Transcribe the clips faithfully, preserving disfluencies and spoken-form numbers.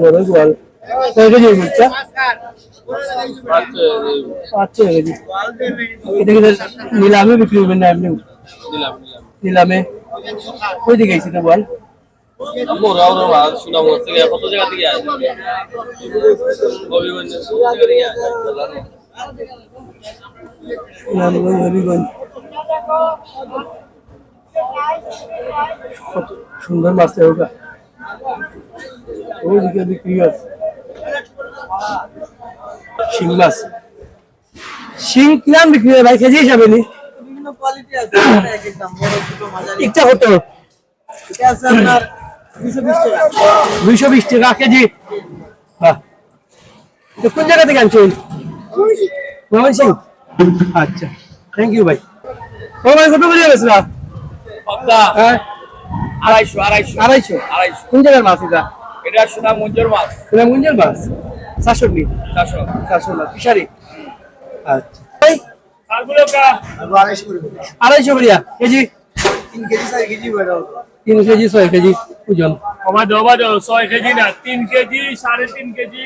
বড় গোয়াল। কয় কেজি অইবো ইটা? পাঁচ ছয় কেজি। ইটা কিতা নিলামে বিক্রি অইবো না এমনি? নিলাম, নিলাম। নিলামে? কই থাকি আইছে ইটা গোয়াল? আমরা, আমরা মাছ, সুনামগঞ্জ থাকি, কত জাগা থাকি আয়? হবিগঞ্জ, কত জাগা থাকি আয়? সুনামগঞ্জ, হবিগঞ্জ। কত সুন্দর মাছ দেখো গা। ওইদিকে বিক্রি আছে শিং মাছ। শিং কিরাম বিক্রি অয় ভাই, কেজি হিসাবে নি? বিভিন্ন কোয়ালিটি আছে, এক এক দাম, বড়, ছোট, মাঝারি। ইটা কত? ইটা আছে আপনার দুইশো বিশ টাকা। দুইশো বিশ টাকা কেজি। বাহ। তো কোন জাগা থাকি আনছইন? ময়মনসিংহ। আচ্ছা, থ্যাংক ইউ ভাই। ও ভাই, কত করি বেচরা? পাবদা। হ্যাঁ? আড়াইশো, আড়াইশো। আড়াইশো? আড়াইশো। কোন জাগার মাছ ইটা? ইটা সুনামগঞ্জর মাছ। সুনামগঞ্জর মাছ? চারশো নি? চারশো। চারশো না, ফিশারি। আচ্ছা। ভাই? আড়াইশো করিয়া কেজি? তিন কেজি, ছয় কেজি ওজন। কমা দেও, কমা দেও, ছয় কেজি না, তিন কেজি, সাড়ে তিন কেজি,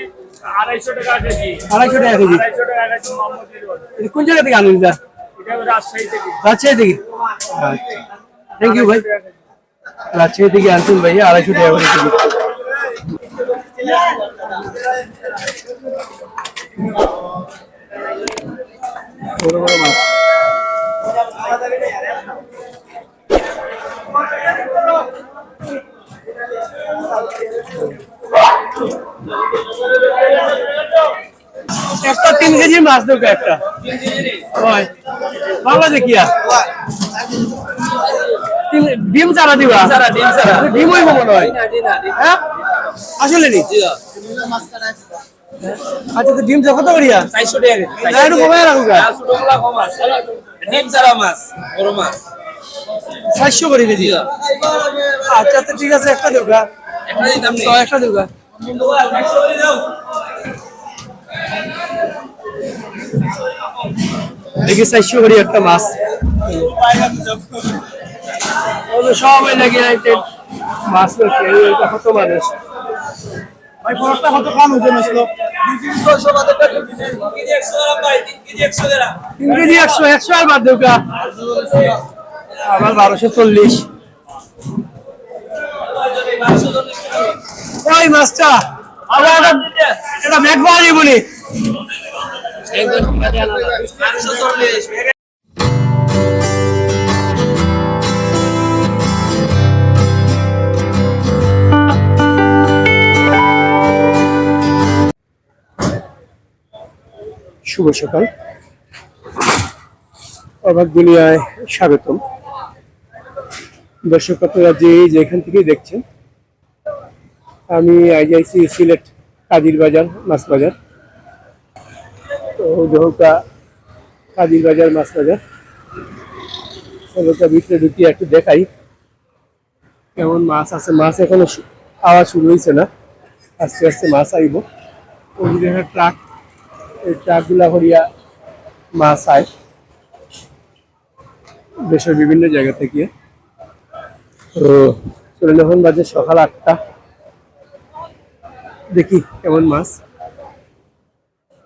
আড়াইশো টাকা কেজি। আড়াইশো টাকা কেজি? আড়াইশো টাকা কেজি, মোহাম্মদপুর। ইটা কোন জাগা থাকি আনইন ইটা? ইটা রাজশাহী থাকি। রাজশাহী থাকি? আচ্ছা। থ্যাংক ইউ ভাই। রাজশাহী থাকি আনছইন ভাই, আড়াইশো টাকা করি কেজি। বড় বড় মাছ। একটা তিন কেজি মাছ দেউক্কা একটা। অয়। ভালা দেখিয়া। তিন, ডিম ছাড়া দিবা? ছাড়া, ডিম ছাড়া। ডিম অইবো মনে অয়। হ্যাঁ? আসলে নি? আচ্ছা, তো ডিম কত করিয়া? চারশো টাকা কেজি। না, একটু কমাই রাখো গা। না, ছোটগুলা কম আছে। ডিম ছাড়া মাছ, বড় মাছ। চারশো করি কেজি? আচ্ছা, তো ঠিক আছে, একটা দেউক্কা। একটা দিতাম নি। তো একটা দেউক্কা। দেখি চারশো করি একটা মাছ। ওই যে সবাই লাগে আইতে মাছ ধরতে, এই, এটা কত মানুষ। ভাই, বরফটা কত কম ওজন আসলো? তিন কেজি একশো, একশো আর বাদ দেউক্কা। আবার বারোশো চল্লিশ। ওই মাছটা, আবার এটা, এটা ব্যাগ পাওয়া যাইবো নি? শুভ সকাল, অবাক দুনিয়ায় স্বাগতম। দর্শক, আপনারা যে যেখান থেকে দেখছেন, আমি আইজ আইছি সিলেট কাজির বাজার, মাছ বাজার। তো দেখউক্কা কাজির বাজার, মাছ বাজার। চলউক্কা ভিতরে ঢুকি একটু দেখাই কেমন মাছ আছে। মাছ এখনো শু-, আওয়া শুরু অইছে না, আস্তে আস্তে মাছ আইবো। ওই যে একটা ট্রাক, এই ট্রাকগুলা করিয়া মাছ আয় দেশের বিভিন্ন জায়গা থেকে। তো চলুন, এখন বাজে সকাল আটটা, দেখি কেমন মাছ।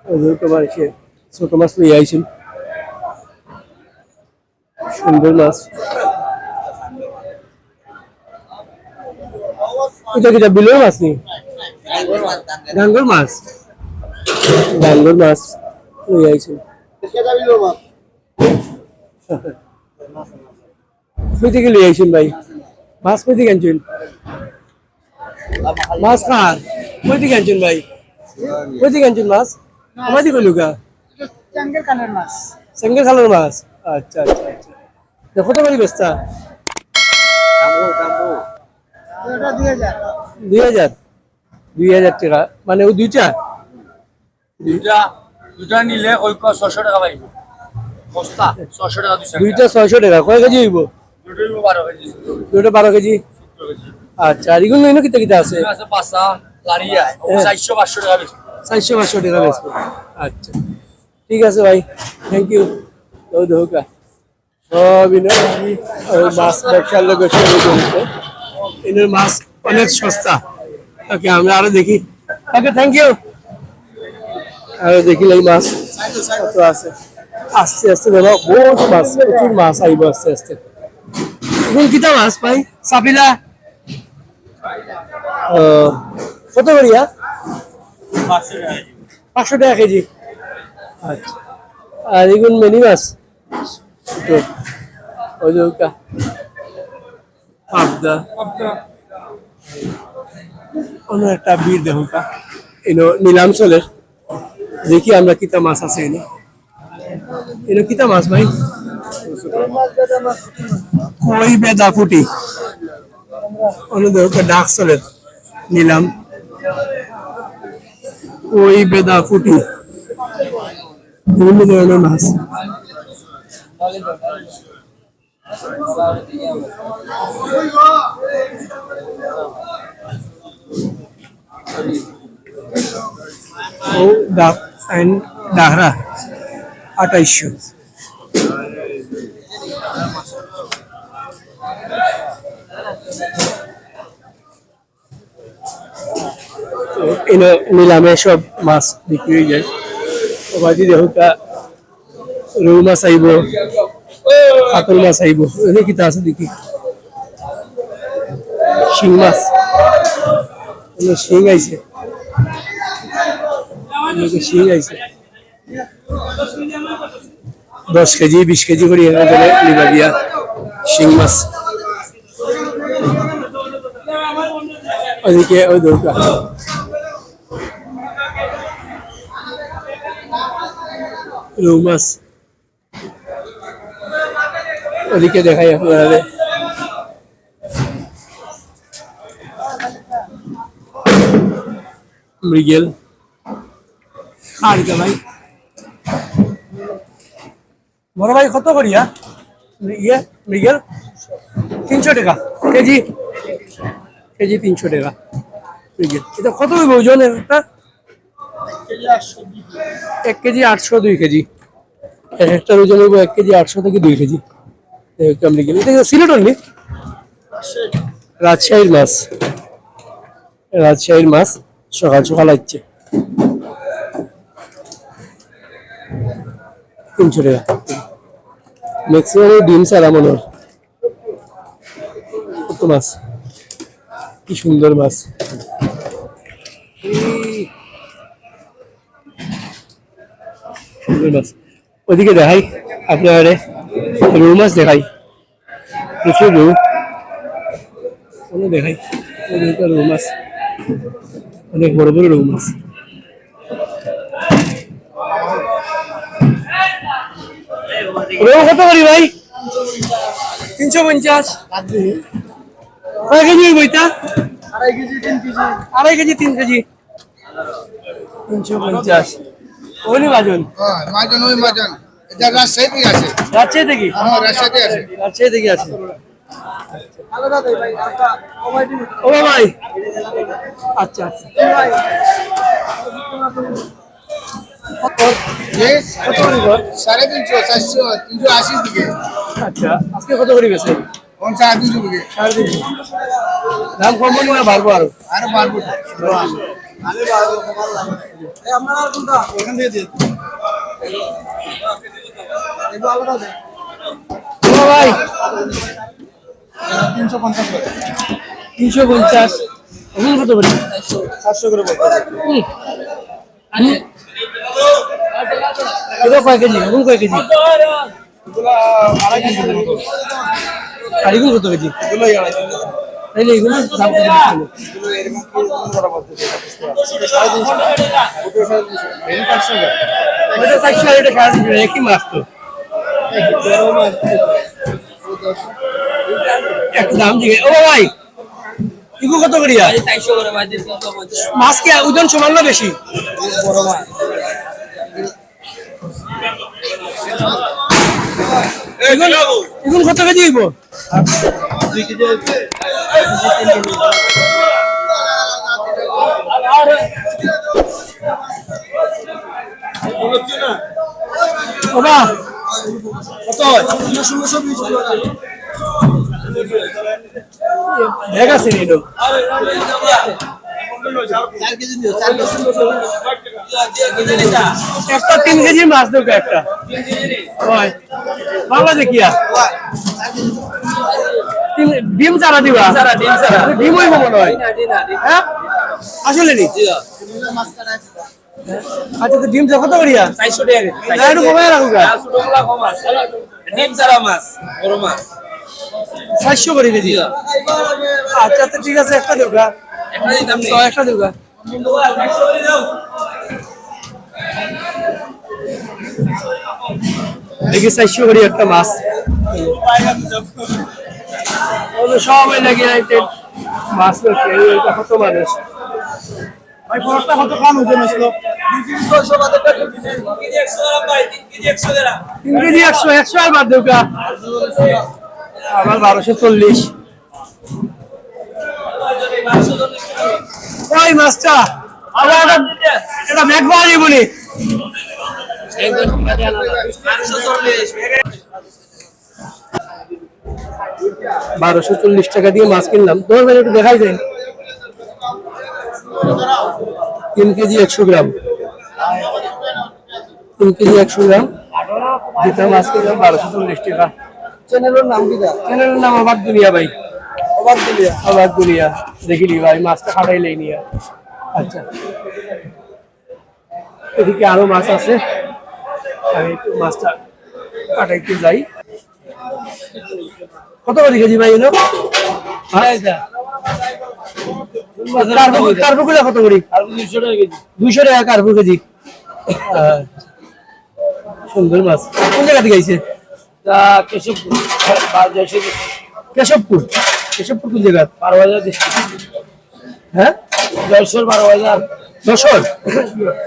ওই যে তোমার সে ছোট মাছ লইয়া আইছইন, সুন্দর মাছ। ইটা কিতা বিলর মাছ নি? গাঙ্গর মাছ। গাঙ্গর মাছ লইয়া আইছইন। কই থাকি লইয়া আইছইন ভাই? মাছ কই থাকি আনছইন? মাছ কার? কই থাকি আনছইন ভাই? কই থাকি আনছইন মাছ? আমার দিকে লুকা। এটা চেঙ্গেল খালের মাছ। চেঙ্গেল খালের মাছ? আচ্ছা, আচ্ছা, আচ্ছা। তো কত করি বেচতা? ওটা দুই হাজার। দুই হাজার? দুই হাজার টাকা? মানে ও দুইটা? দুইটা, দুইটা নিলে ওই ক-, ছয়শো টাকা পাইবো। বস্তা, ছয়শো টাকা দুইশো। দুইটা ছয়শো টাকা। কয় কেজি অইবো? দুইটা অইবো বারো কেজি, চোদ্দ কেজি। দুইটা বারো কেজি? চোদ্দ কেজি। আচ্ছা, আর ইগুন ইনো কিতা কিতা আছে? এগুলো আছে পাছা, লারিয়া, ও হ্যাঁ। চারশো পাঁচশো টাকা বেচবো। চারশো পাঁচশো টাকা বেচবো। আচ্ছা, ঠিক আছে ভাই, thank you। ওই দেখো কা। সব ইনো, ওই মাছ ব্যবসার লগে সবই জড়িত। ইনোর মাছ অনেক সস্তা। ওকে, আমরা আরো দেখি। ওকে, থ্যাংক ইউ। আরো দেখি এই মাছ কত আছে। আস্তে আস্তে দেখো, বহুত মাছ, প্রচুর মাছ আইব আস্তে আস্তে। এখন কিতা মাছ ভাই? সাপিলা। ও, কত করিয়া? পাঁচশো টাকা কেজি। আচ্ছা। আর এখন মেনি মাছ? তো, ওই যে ওটা। পাবদা। অন্য একটা ভিড় দেখো কা। এনো নিলাম চলের। দেখি আমরা কিতা মাছ আছে এনো। এনো কিতা মাছ ভাই? কই বেদা ফুটি। অন্য দেখো কা ডাক চলের। নিলাম। কই বেদা ফুটি। বিভিন্ন ধরনের মাছ। ও, দা-, and ডাহরা আঠাইশশো। তো এনে নিলামে সব মাছ বিক্রি হয়ে যায়। ও বাজি দেখো কা, রৌ মাছ আইব, কাতল মাছ আইব। এনে কিতা আছে দেখি? শিং মাছ। এনে শিং আইছে। এনে শিং আইছে। দশ কেজি, বিশ কেজি করি এনে ধরে নিবা দিয়া শিং মাছ। ওদিকে ওই দেখো কা। রৌ মাছ। ওদিকে দেখাই আপনারা। মৃগেল। খাড়িকা ভাই। বড় ভাই, কত করিয়া? ইয়ে, মৃগেল? তিনশো টাকা কেজি। কেজি তিনশো টাকা। মৃগেল। এটা কত হইব ওজন একটা? এক কেজি আটশো, দুই কেজি। এক একটার ওজন হইব এক কেজি আটশো থেকে দুই কেজি। এই হচ্ছে মৃগেল। এটা কি সিলেটর নি? রাজশাহীর মাছ। রাজশাহীর মাছ সকাল সকাল আসছে। তিনশো টাকা। ম্যাক্সিমাম ডিম ছাড়া মনে হয়। কত মাছ, কি সুন্দর মাছ। এই সুন্দর মাছ। ওদিকে দেখাই আপনারে, রৌ মাছ দেখাই। প্রচুর রৌ। ওগুলো দেখাই, ওই দুটো রৌ মাছ, অনেক বড় বড় রৌ মাছ। রৌ কত করি ভাই? তিনশো পঞ্চাশ। কয় কেজি হইব এটা? আড়াই কেজি, তিন কেজি। আড়াই কেজি, তিন কেজি। তিনশো পঞ্চাশ। ওই নি মাজন? হ্যাঁ, মাজন, ওই মাজন। এটা রাজশাহী থেকে আছে। রাজশাহী থেকে? হ্যাঁ, রাজশাহী থেকে আছে। রাজশাহী থেকে আছে। ও ভাই। আচ্ছা, আচ্ছা। এই সাড়ে তিনশো, চারশো, তিনশো আশির দিকে। আচ্ছা, আজকে কত করি বেচে? এখন সাড়ে তিনশো দিকে। সাড়ে তিনশো। দাম কমবো না বাড়বো আরো? আরো বাড়বো। ও ভাই। তিনশো পঞ্চাশ করে। তিনশো পঞ্চাশ। এখন কত করে? চারশো করে বলতে। হুম। হুম। এটা কয় কেজি? এখন কয় কেজি? এগুলা আড়াই কেজি মতো। আর এগুলো কত কেজি? এগুলো আড়াই কেজি। তাইলে এগুলো দাম কত বেশি হলো? এগুলো এরকম কি ওজন করা বলতে চাই, বুঝতে পারছি। সাড়ে তিনশো। ওটা সাড়ে তিনশো। এটা চারশো গ্রাম। ওটা চারশো আর এটা সাড়ে তিনশো, একই মাছ তো। বড় মাছ। এক দাম জিগে। ও ভাই, ইগু কত করিয়া? ভাই, চারশো করে ভাই, তিনশো পঞ্চাশ। মাছ কি ওজন সমান না বেশি? বড় মাছ। ইগুন, ইগুন কত কেজি হইব? দুই কেজি হইব। বাবা, কত হয়? ব্যাগ আছে নি এটা? একটা তিন কেজি মাছ দেউক্কা একটা। অয়। বাবা দেখিয়া। তিন, ডিম ছাড়া দিবা? ছাড়া, ডিম ছাড়া। ডিম অইবো মনে অয়। হ্যাঁ? আসলে নি? আচ্ছা, তো ডিম কত করিয়া? চাইরশো টেকা কেজি। না, একটু কমাই রাখো গা। না, ছোটগুলা কম আছে। ডিম ছাড়া মাছ, বড় মাছ। চাইরশো করি কেজি? আচ্ছা, তো ঠিক আছে, একটা দেউক্কা। একটা দিতাম নি। তো একটা দেউক্কা। দেখি চাইরশো করি একটা মাছ। ওগুলো সবাই লাগে আইতে মাছ ধরতে, এই ওইটা কত মানুষ। ভাই, বরফটা কত গ্রাম ওজন আসলো? তিন কেজি একশো, একশো আর বাদ দেউক্কা। আবার বারোশো চল্লিশ। ওই মাছটা, আবার এটা, এটা ব্যাগ পাওয়া যাইব নি? বারোশো চল্লিশ টাকা দিয়া মাছ কিনলাম। দশ হাজার একটু দেখাই যায়। তিন কেজি একশো গ্রাম। তিন কেজি একশো গ্রাম। যেটা মাছ কিনলাম বারোশো চল্লিশ টাকা। চ্যানেলর নাম কিতা? চ্যানেলর নাম অবাক দুনিয়া ভাই। অবাক দুনিয়া। অবাক দুনিয়া। দেখিলি ভাই, মাছটা খাটাইলেই নিয়া। আচ্ছা। এদিকে আরো মাছ আছে, আমি একটু মাছটা কাটাইতে যাই। কত করি কেজি ভাই এলো? কার্পু-, কার্পুগুলা কত করি? কার্পু দুইশো টাকা কেজি। দুইশো টাকা কার্পু কেজি। আহ, সুন্দর মাছ। কোন জায়গা থেকে আইছে? তা কেশবপুর। বা যশোর। কেশবপুর? কেশবপুর কোন জায়গা? বারো বাজার। হ্যাঁ? যশোর বারো বাজার। যশোর?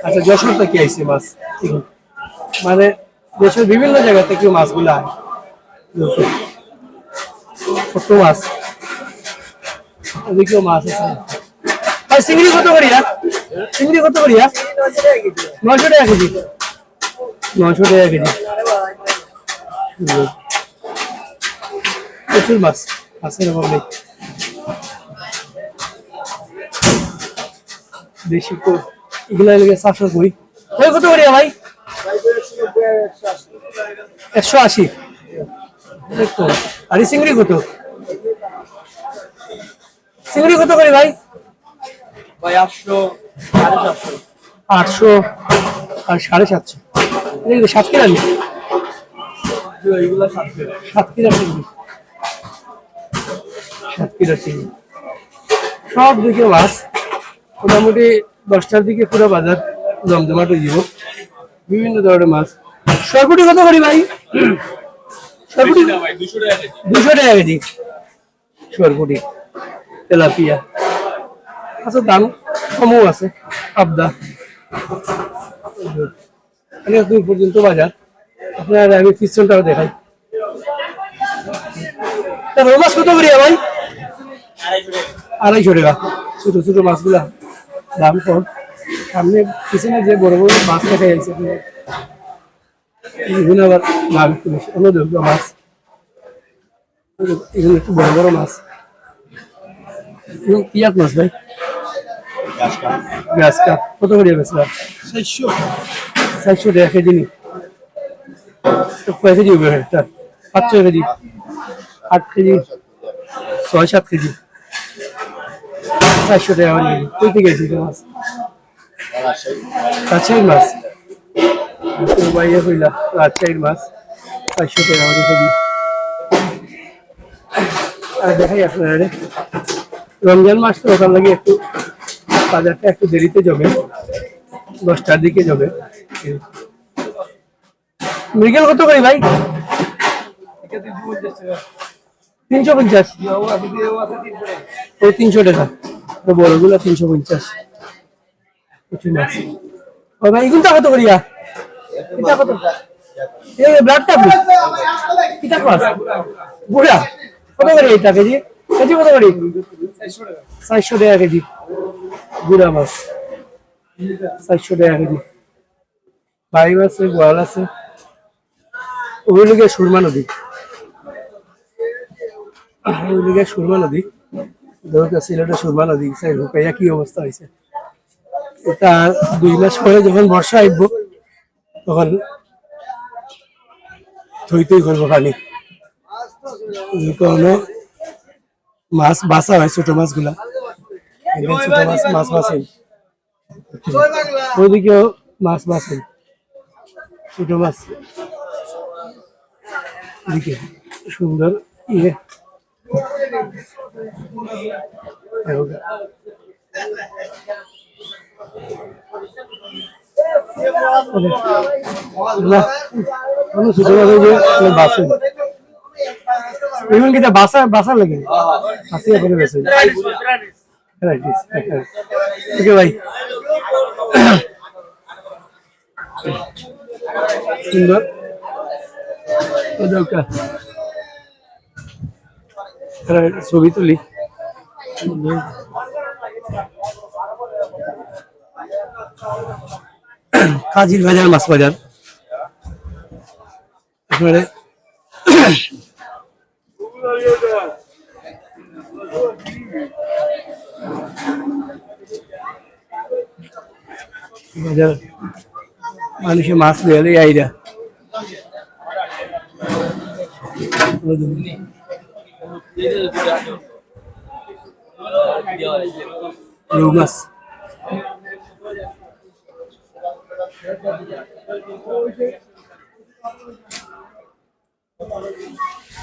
আচ্ছা, যশোর থেকে আইছে মাছ। ঠিক আছে। মানে, দেশের বিভিন্ন জায়গা থেকে মাছগুলা আয়। কত মাছ? এদিকেও মাছ আছে। আর চিংড়ি কত করিয়া? চিংড়ি কত করিয়া? নয়শো টাকা কেজি। নয়শো টাকা কেজি। সুন্দর। প্রচুর মাছ, মাছের অভাব নেই। দেশি কই, এগুলা লাগে চারশো কই। কই কত করিয়া ভাই? একশো আশি। দেখো, আর এই চিংড়ি কত? চিংড়ি কত করে ভাই? ভাই, আটশো, সাড়ে সাতশো। আটশো আর সাড়ে সাতশো। এটা কিন্তু সাতক্ষীরা নি? জি, এগুলা সাতক্ষীরা। সাতক্ষীরা চিংড়ি। সাতক্ষীরা চিংড়ি। সব দিকে মাছ। মোটামুটি দশটার দিকে পুরো বাজার জমজমাট হয়ে যাব। বিভিন্ন ধরনের মাছ। সরপুটি কত করি ভাই? সরপুটি? বেশি না ভাই, দুশো টাকা কেজি। দুশো টাকা কেজি। সরপুটি, তেলাপিয়া। আচ্ছা, দাম কমও আছে, পাবদা। অনেক দূর পর্যন্ত বাজার। আপনারা আমি পিছনটাও দেখাই। তা রৌ মাছ কত করিয়া ভাই? আড়াইশো টাকা। ছোট ছোট মাছগুলা দাম কম। সামনে পিছনে যে বড় বড় মাছ দেখা যাচ্ছে, এগুলো আবার দাম একটু বেশি। অন্য ধরনের মাছ। এগুলো একটু বড় বড় মাছ। এগুলো কি জাত মাছ ভাই? গ্রাস কার্প। গ্রাস কার্প। কত করে বেচলা? চারশো। চারশো টাকা কেজি নি? তো কয় কেজি হবে একটা? পাঁচ ছয় কেজি? আট কেজি? ছয় সাত কেজি? চারশো টাকা করে কেজি। কই থেকে এসেছে মাছ? রাজশাহীর মাছ। তো ভাইয়া কইলা, রাজশাহীর মাছ চারশো টাকা করে কেজি। আর দেখাই আপনারা, রমজান মাস তো ওখান লাগে একটু বাজারটা একটু দেরিতে জমে, দশটার দিকে জমে। মৃগেল কত করে ভাই? তিনশো পঞ্চাশ। ওই তিনশো টাকা। তো বড়গুলো তিনশো পঞ্চাশ। প্রচুর মাছ। ও ভাই, এগুলো কত করিয়া? এটা কত? এই ব্ল্যাক কার্প। এটা কত? বুড়া। কত করে এটা কেজি? কেজি কত করে? চারশো টাকা কেজি। বুড়া মাছ। চারশো টাকা কেজি। বাইম আছে, বোয়াল আছে। ওই লগে সুরমা নদী। ওই লগে সুরমা নদী। দেখো, সিলেটের সুরমা নদী, সাইড হুকাইয়া কি অবস্থা হয়েছে। এটা দুই মাস পরে যখন বর্ষা আইব, তখন থই থই করবো পানি। কোনো মাছ বাছা হয়, ছোট মাছগুলা। এখানে ছোট মাছ, মাছ বাছাই। ওদিকেও মাছ বাছাই, ছোট মাছ। এদিকে সুন্দর ইয়ে। দেখো। না, কোনো ছোট মাছ ওই যে কোনো বাছাই। এখন কিতা বাছা, বাছা লাগে? বাছিয়া পরে বেছে। Right, yes. ওকে ভাই। সুন্দর। ওকে, ওকে। ছবি তুলি। কাজির বাজার, মাছ বাজার। একেবারে বাজার, মানুষে মাছ লইয়া লইয়া আইরা। রৌ মাছ।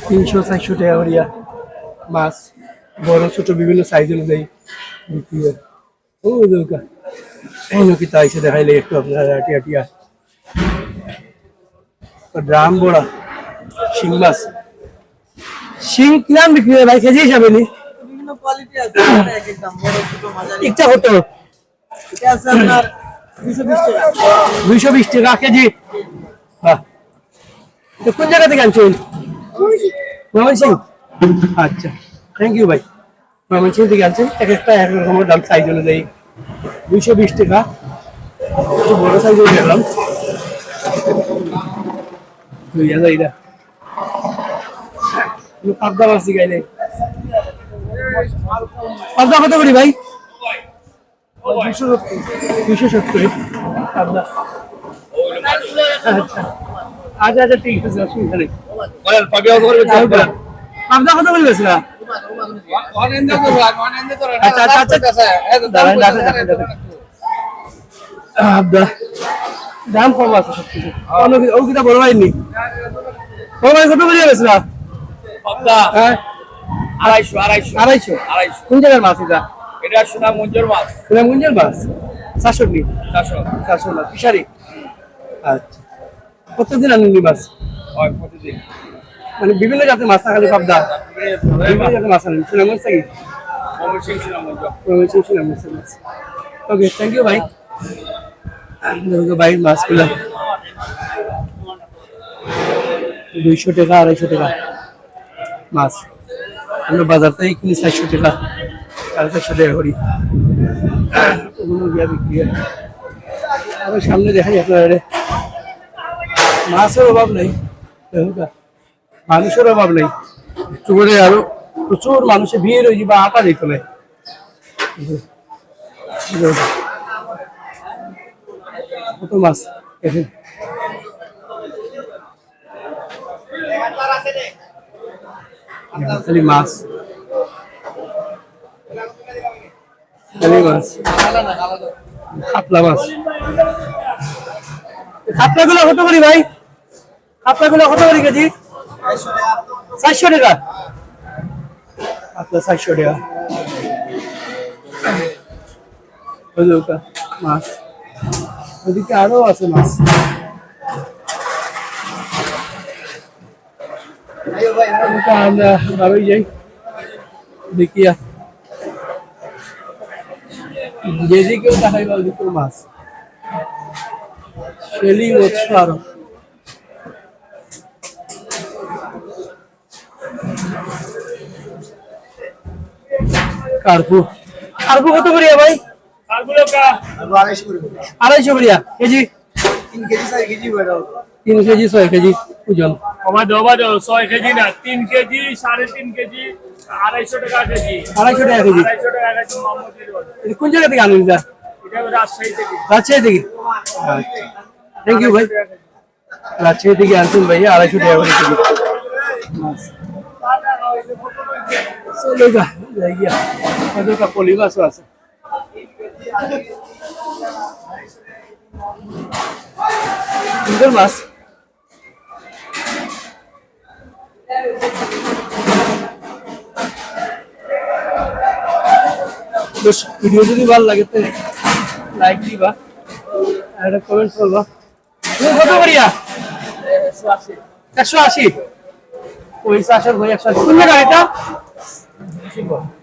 তিনশো চারশো টাকা করিয়া মাছ, বড় ছোট বিভিন্ন সাইজ অনুযায়ী বিক্রি হয়। ও, দেখো, এই নদীতে আইসে দেখাইলে একটু আপনারা আটিয়া আটিয়া। ড্রাম ভরা শিং মাছ। শিং কিরাম বিক্রি হয় ভাই, কেজি হিসাবে নি? বিভিন্ন কোয়ালিটি আছে, এক এক দাম, বড়, ছোট, মাঝারি। একটা কত? এটা আছে আপনার দুইশো বিশ টাকা। দুইশো বিশ টাকা কেজি। বাহ। তো কোন জায়গা থেকে আনছেন? ময়মনসিংহ। আচ্ছা, থ্যাংক ইউ ভাই। ময়মনসিংহ থেকে আনছেন, এক একটা এক এক রকমের দাম, সাইজ অনুযায়ী। দুইশো বিশ টাকা, একটু বড় সাইজ দেখলাম। দুই হাজার এটা। কোনো পাবদা মাছ দিকে নেই। পাবদা কত করি ভাই? দুইশো সত্তর। দুইশো সত্তর। পাবদা। আচ্ছা। আচ্ছা, আচ্ছা, ঠিক আছে, অসুবিধা নেই। বলেন, পাবদা কত করে বেচা হবে? পাবদা কত করে বেচলা? আচ্ছা, আচ্ছা, আচ্ছা। দাঁড়ান, দাঁড়ান, দাঁড়ান, দাঁড়ান। পাবদা। দাম কম আছে সব কিছু। অন্য কি, ও কিতা বড় হয়নি? ও ভাই, কত করে বেচলা? পাবদা। হ্যাঁ? আড়াইশো, আড়াইশো। আড়াইশো? আড়াইশো। কোন জায়গার মাছ এটা? এটা সুনামগঞ্জের মাছ। সুনামগঞ্জের মাছ? চারশো নি? চারশো। চারশো না, ফিশারি? আচ্ছা। প্রত্যেকদিন আনেন নি মাছ? হয়, প্রতিদিন। মানে বিভিন্ন জাতের মাছ না, খালি পাবদা? বিভিন্ন জাতের মাছ আনেন। সুনামগঞ্জ থেকে? ময়মনসিংহ, সুনামগঞ্জ। ময়মনসিংহ, সুনামগঞ্জ থেকে মাছ। ওকে, থ্যাংক ইউ ভাই। দেখো ভাই, মাছগুলা দুইশো টাকা, আড়াইশো টাকা মাছ। আমরা বাজার থেকে কিনি চারশো টাকা, সাড়ে চারশো টাকা করি। ওগুলো গিয়া বিক্রি হয়। আরো সামনে দেখাই আপনারা, মাছের অভাব নেই। দেখুন, মানুষের অভাব নেই। একটু করে আরো প্রচুর মানুষের ভিড় হয়ে যাবে, আটা দিতে নেই। কত মাছ দেখেন। খালি মাছ। খালি মাছ। কাতলা মাছ। কাতলাগুলো কত করি ভাই? কাতলাগুলো কত করি কেজি? চারশো টাকা। কাতলা চারশো টাকা। ওই যে ওটা মাছ। ওদিকে আরো আছে মাছ। ওটা আমরা বারোই যাই। দেখিয়া। যেদিকেও তাকাইবা ওদিকেও মাছ। শেলি, মৎস্য আরো। কার্পু। কার্পু কত করিয়া ভাই? কার্পু লোকা। আড়াইশো করিয়া কেজি। তিন কেজি, ছয় কেজি ওজন। কমাই দেও, কমাই দেও, ছয় কেজি না, তিন কেজি, সাড়ে তিন কেজি, আড়াইশো টাকা কেজি। আড়াইশো টাকা কেজি। আড়াইশো টাকা কেজি, মোহাম্মদপুর। এটা কোন জায়গা থেকে আনেন এটা? এটা রাজশাহী থেকে। রাজশাহী থেকে? আচ্ছা। থ্যাংক ইউ ভাই। রাজশাহী থেকে আনছেন ভাই, আড়াইশো টাকা করে কেজি। মাছ। চলো যা, যাই গিয়া। হয়তো একটা পলি মাছও আছে। সুন্দর মাছ। বেশ, ভিডিও যদি ভালো লাগে, তে লাইক দিবা, আর একটা কমেন্টস করবা। তুমি কত করিয়া? একশো আশি। ওই চারশো, ওই একশো আশি। কোন জায়গা এটা?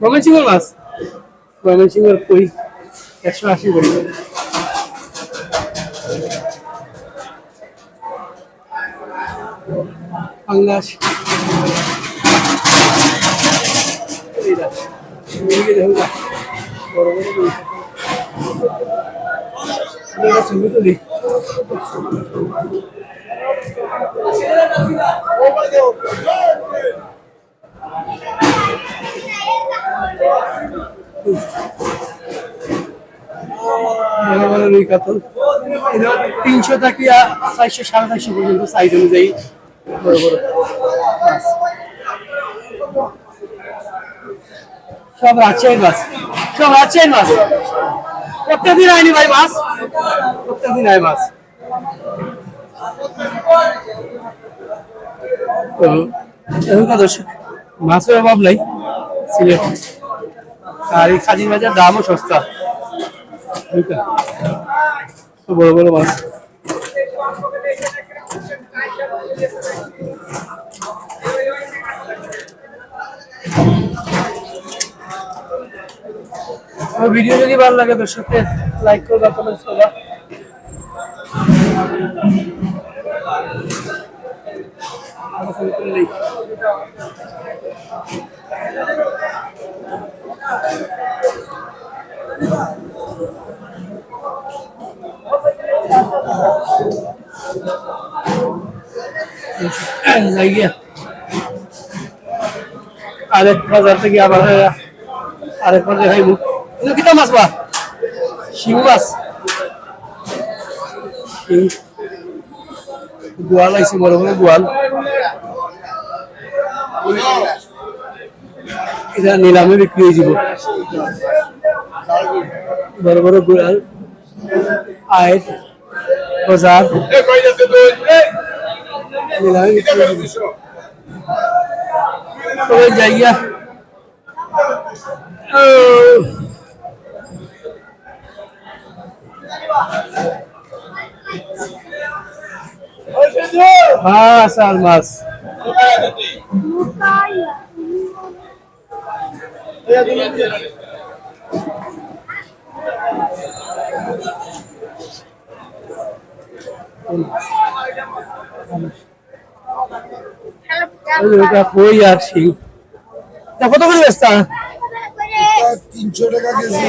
ময়মনসিংহ মাছ। ময়মনসিংহের কই একশো আশি করি। পাঙ্গাস। এই দেখো। এই যে দেখো, বড় বড় রুই। এটা ছবি তুলি। বড় বড় রুই কাতল। এটা তিনশো টাকা, চারশো, সাড়ে চারশো পর্যন্ত সাইজ অনুযায়ী বড় বড় মাছ। সব রাজশাহীর মাছ, সব রাজশাহীর মাছ। প্রত্যেকদিন আয়নি ভাই মাছ, প্রত্যেকদিন আয় মাছ। তো এখনকার দর্শক, মাছের অভাব নাই সিলেট। আর এই কাজির বাজার দামও সস্তা। বুঝলে? তো বড় বড় মাছ। আমার ভিডিও যদি ভালো লাগে, দর্শককে লাইক করবা, কমেন্টস করবা। যাই গিয়া। আরেক বাজার থেকে আবার আরেকবার দেখাইব। এটা কিতা মাছ বা? শিং মাছ। শিং। গোয়াল আইছে, বড় বড় গোয়াল। এটা নিলামে বিক্রি হয়ে যাব। বড় বড় গোয়াল। আয় বাজার। নিলামে বিক্রি হয়ে যাব। তবে যাইয়া। মাছ আর মাছ। এই যে এটা কই আর শিং। এটা কত করে বেচতা? এটা তিনশো টাকা কেজি।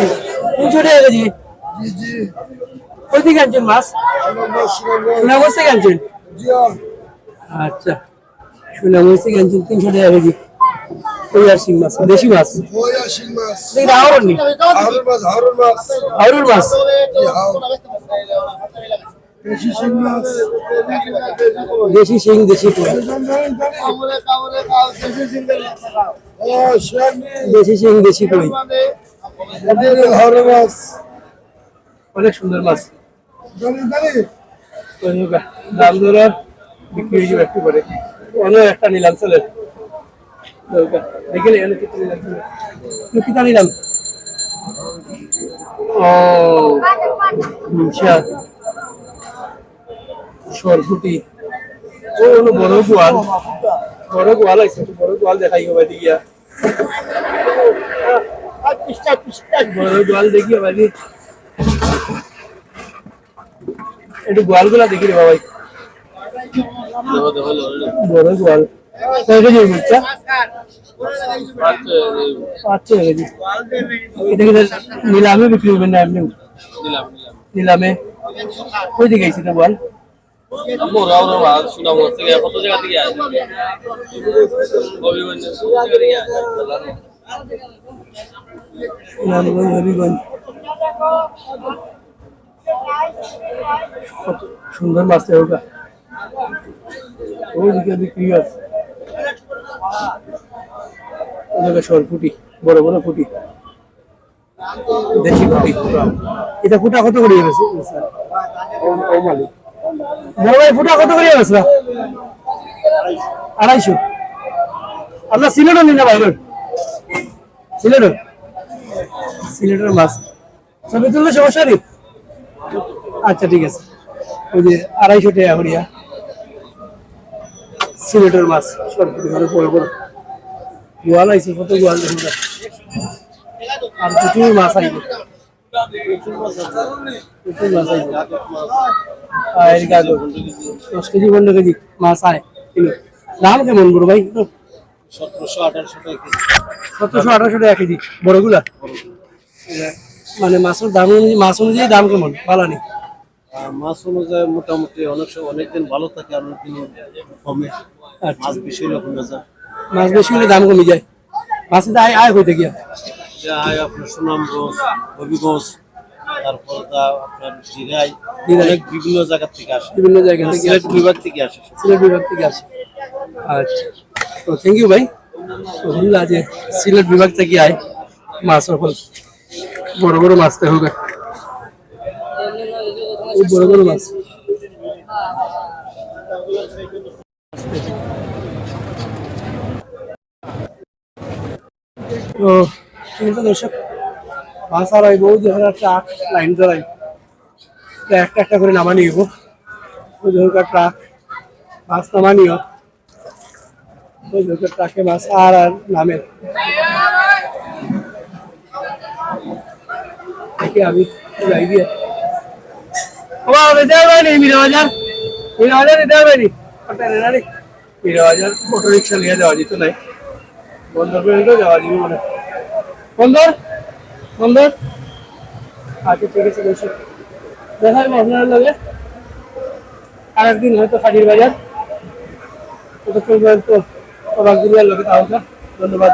তিনশো টাকা কেজি? জি, জি। কই থেকে আনছেন মাছ? আমরা মাছ সুনামগঞ্জ। সুনামগঞ্জ থেকে আনছেন? জি, হ্যাঁ। আচ্ছা। সুনামগঞ্জ থেকে আনছেন তিনশো টাকা কেজি। কই আর শিং মাছ, দেশি মাছ। কই আর শিং মাছ। এটা কি হাওরের নি? হাওরের মাছ, হাওরের মাছ। হাওরের মাছ? জি, হাওর। দেশি শিং মাছ। দেশি শিং, দেশি কই। দেশি শিং, দেশি কই। হাওরের মাছ। অনেক সুন্দর মাছ। দাম দর বিক্রি হয়ে যাবে একটু পরে। অন্য একটা নিলাম, চলে। দেখি না, এখানে কিছু নিলাম, চলে। তুই কিতা নিলাম? ও, আচ্ছা। সরপুটি। ও, হলো বড় গোয়াল। বড় গোয়াল আছে, একটু বড় গোয়াল দেখাই হবে, এদিকে গিয়া। বড় গোয়াল দেখি ভাই, একটু গোয়ালগুলা দেখি রে বাবা। বড় গোয়াল। কয় কেজি হইব এটা? পাঁচ ছয় কেজি। এটা কি নিলামে বিক্রি হবে না এমনি? নিলামে। কই দিকে আইছে এটা বল? মোরা, ওরা, ওরা, সুনামগঞ্জ থেকে, কত জায়গা থেকে আসে? হবিগঞ্জ, কত জায়গা থেকে আসে? সুনামগঞ্জ, হবিগঞ্জ। কত সুন্দর মাছ, দেখো গা। ওইদিকে বিক্রি আছে। ওই জায়গায় সর পুঁটি, বড় বড় পুঁটি। দেশি পুঁটি। এটা পুঁটা কত করে গেছে? বড় ভাই, পুঁটা কত করে গেছে? আড়াইশো। আপনার সিলেটও নিন না ভাই, সিলেটও। সিলেটের মাছ। ছবি তুললে সমস্যা নেই। আচ্ছা, ঠিক আছে। ওই যে আড়াইশো টাকা করিয়া সিলেটের মাছ, সরপুরি করে বড় বড়। গোয়াল আইছে, কত গোয়াল দেখুন না। আর প্রচুর মাছ আইবে। প্রচুর মাছ আইবে। আর এই গাজর, দশ কেজি, পনেরো কেজি মাছ আয় কিলো। দাম কেমন বড় ভাই? সতেরোশো, আঠারোশো টাকা কেজি। সতেরোশো, আঠারোশো টাকা কেজি, বড়গুলা? মানে মাছের দাম অনুযায়ী, মাছ অনুযায়ী দাম কেমন? বালা নি? আহ, মাছ অনুযায়ী মোটামুটি অনেক সময়, অনেক দিন ভালো থাকে, আর অনেক দিন কমে। আচ্ছা। মাছ বেশি হলে কমে যায়। মাছ বেশি হলে দাম কমে যায়। মাছের তো আয়, আয় হইতে গিয়া। যে আয় আপনার সুনামগঞ্জ, হবিগঞ্জ, তারপরে তা আপনার জিরাই, জিরাই। অনেক বিভিন্ন জায়গা থেকে আসে। বিভিন্ন জায়গা থেকে সিলেট আসে। বিভাগ থেকে আসে। সিলেট বিভাগ থেকে আসে। আচ্ছা, তো থ্যাংক ইউ ভাই। তো হুনলা যে সিলেট বিভাগ থেকে আয় মাছ, এখন বড় বড় মাছ তো হবে। খুব বড় বড় মাছ। তো, ঠিক আছে দর্শক, মাছ আর আইব, ওই যে ওখানে ট্রাক লাইন ধরাই, তো একটা একটা করে নামানি হইব। ওই যে ওখানে ট্রাক মাছ নামানিও, ওই যে ওখানে ট্রাকে মাছ আর আর নামে। দেখি আমি যাই গিয়ে। ও বাবা, যেতে পারবে নি, মিরা বাজার, মিরা বাজার যেতে পারবে নি। মিরা বাজার অটো রিক্সা নিয়ে যাওয়া যেত নাই, বন্দর পর্যন্ত যাওয়া যাবে মনে হয়। বন্দর, বন্দর। আচ্ছা, ঠিক আছে, বেশি দেখা হবে আপনার লগে আরেকদিন হয়তো হাজির বাজার। ততক্ষণ পর্যন্ত অবাক দুনিয়ার লগে থাকুন। ধন্যবাদ।